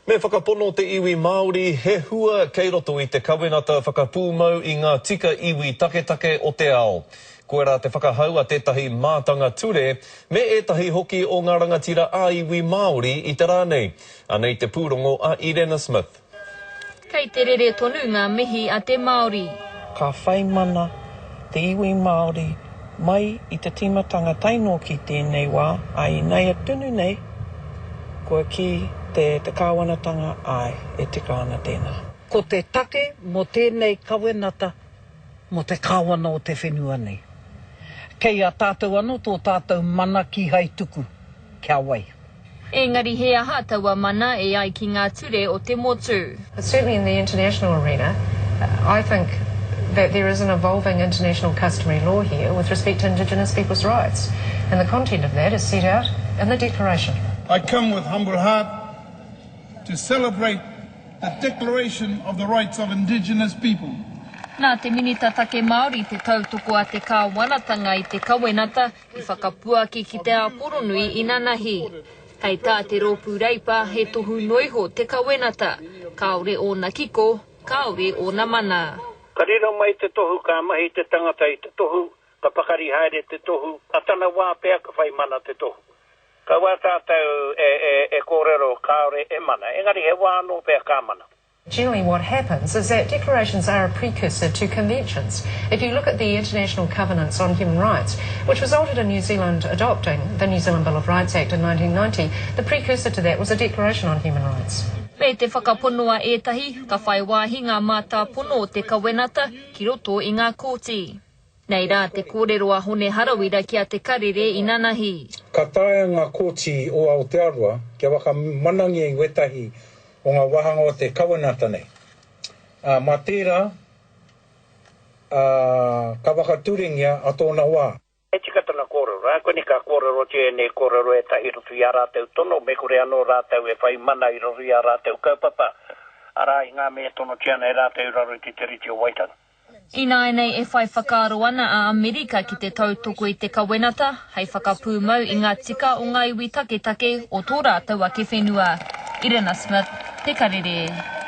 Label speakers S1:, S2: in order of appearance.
S1: Me whakapono te iwi Māori he hua kei roto i te kawenata whakapūmau i ngā tika iwi taketake o te ao. Koirā te whakahau a tētahi mātanga ture me ētahi hoki o ngā rangatira ā-iwi Māori i te rā nei. Anei te pūrongo a Irena Smith.
S2: Kei te rere tonu ngā mihi a te Māori.
S3: Ka whai mana te iwi Māori mai i te tīmatanga tae noa ki tēnei wā, ā, ināia tonu nei, kua kī te te kāwanatanga, āe, e tika ana tēnā.
S4: Ko te take mō tēnei kawenata mō te kāwana o te whenua nei. Kei a tātou anō tō tātou mana kīhai tuku kia wai.
S2: Engari he aha taua mana e ai ki ngā ture o te motu?
S5: But certainly in the international arena, I think that there is an evolving international customary law here with respect to Indigenous people's rights, and the content of that is set out in the Declaration.
S6: I come with humble heart to celebrate the Declaration of the Rights of Indigenous People.
S2: Nā te Minita Take Māori te tautoko a te Kāwanatanga i te kawenata i whakapuaki ki te Āporonui inanahi. Hei tā te Rōpū Reipa he tohu noiho te kawenata, kāore ōna kiko, kāore ōna mana.
S7: Ka riro mai te tohu ka mahi te tangata i te tohu, ka pakari haere te tohu, a tana wā pea ka whai mana te tohu. Kaua tātou e kōrero kāore e mana, engari he wā anō pea ka mana.
S5: Generally what happens is that declarations are a precursor to conventions. If you look at the International Covenants on Human Rights, which resulted in New Zealand adopting the New Zealand Bill of Rights Act in 1990, the precursor to that was a Declaration on Human Rights.
S2: Me te whakapono a ētahi, ka whai wāhi ngā mātāpono o te kawenata ki roto i ngā kōti. Nei rā te kōrero a Hone Harawira ki a Te Karere inanahi.
S8: Ka taea ngā kōti o Aotearoa kia whakamanangia i wētahi o ngā wāhanga o te kawenata nei. Ā, mā tērā, ā, ka whakaturengia a tōna wā.
S7: He tika tana kōrero, ākuanei ka kōrerotia ēnei kōrero ētahi i roto i ā rātou tono, me kore anō rātou e whai mana i roto i ā rātou kaupapa, arā, i ngā mea e tonotia ana e rātou i raro i te Tiriti o Waitangi.
S2: Ināianei e whai whakaaro ana a Amerika ki te tautoko i te kawenata hei whakapūmau i ngā tika o ngā iwi taketake o tō rātou ake whenua. Irena Smith, Te Karere.